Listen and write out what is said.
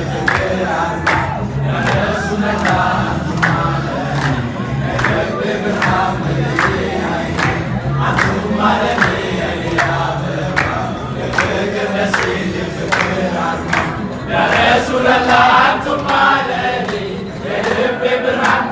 የፍቅር አርማ ያ ረሱለላህ አንቱማ ለኔ የልቤ ብርሃን መለዬ አይኔ አንቱማ ለኔ የኔ አበባ የፍቅር ደሴት የፍቅር አርማ ያ ረሱለላህ አንቱማ ለኔ የልቤ ብርሃን።